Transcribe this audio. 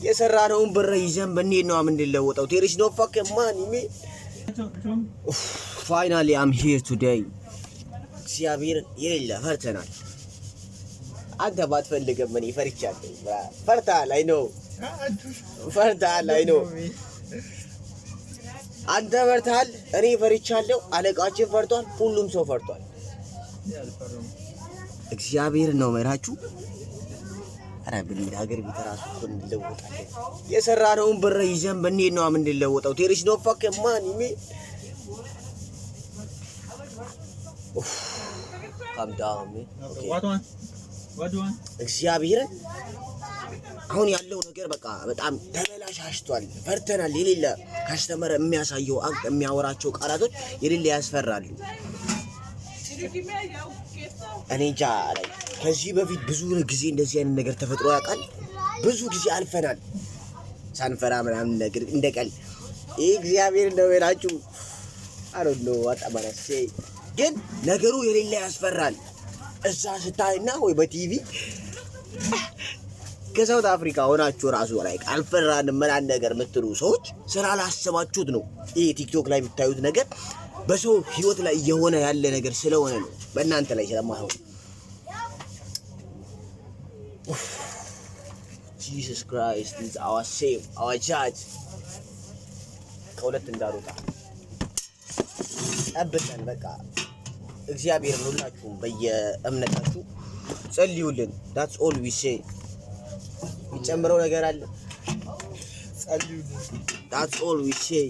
የሰራነውን ብር ይዘን ብንሄድ ነው የምንለወጠው። There is no fucking money, man. Finally, I'm here today. እግዚአብሔርን የሌለ ፈርተናል። አንተ ባትፈልግም እኔ ፈርቻለሁ። ፈርተሃል። I know ፈርተሃል። I know አንተ ፈርተሃል። እኔ ፈርቻለሁ። አለቃችን ፈርቷል። ሁሉም ሰው ፈርቷል። እግዚአብሔርን ነው የምላችሁ። ኧረ ብንሄድ ሀገር ቤት እራሱ እኮ እንለወጣለን። የሰራነውን ብር ይዘን ብንሄድ ነው የምንለወጠው። There is no fucking money, man. Calm down. What one? What do you want? እግዚአብሔርን አሁን ያለው ነገር በቃ በጣም ተበላሻሽቷል። ፈርተናል። የሌለ customer የሚያሳየው act፣ የሚያወራቸው ቃላቶች የሌለ ያስፈራሉ። እኔ እንጃ ላይ ከዚህ በፊት ብዙ ጊዜ እንደዚህ አይነት ነገር ተፈጥሮ ያውቃል። ብዙ ጊዜ አልፈናል ሳንፈራ ምናምን ነገር እንደ ቀልድ። ይህ እግዚአብሔር ነው የላችሁ። I don't know አጣማራሴ ግን ነገሩ የሌለ ያስፈራል። እዛ ስታይና ወይ በቲቪ ከ South Africa ሆናችሁ ራሱ ላይ አልፈራንም ምናምን ነገር የምትሉ ሰዎች ስላላሰባችሁት ነው። ይህ ቲክቶክ ላይ የምታዩት ነገር በሰው ህይወት ላይ እየሆነ ያለ ነገር ስለሆነ ነው፣ በእናንተ ላይ ስለማይሆን። Jesus Christ is our save, our judge። ከሁለት እንዳልወጣ ጠብቀን በቃ እግዚአብሔርን ሁላችሁም በየእምነታችሁ ጸልዩልን። That's all we say። የሚጨምረው ነገር አለ? ጸልዩልን። That's all we say.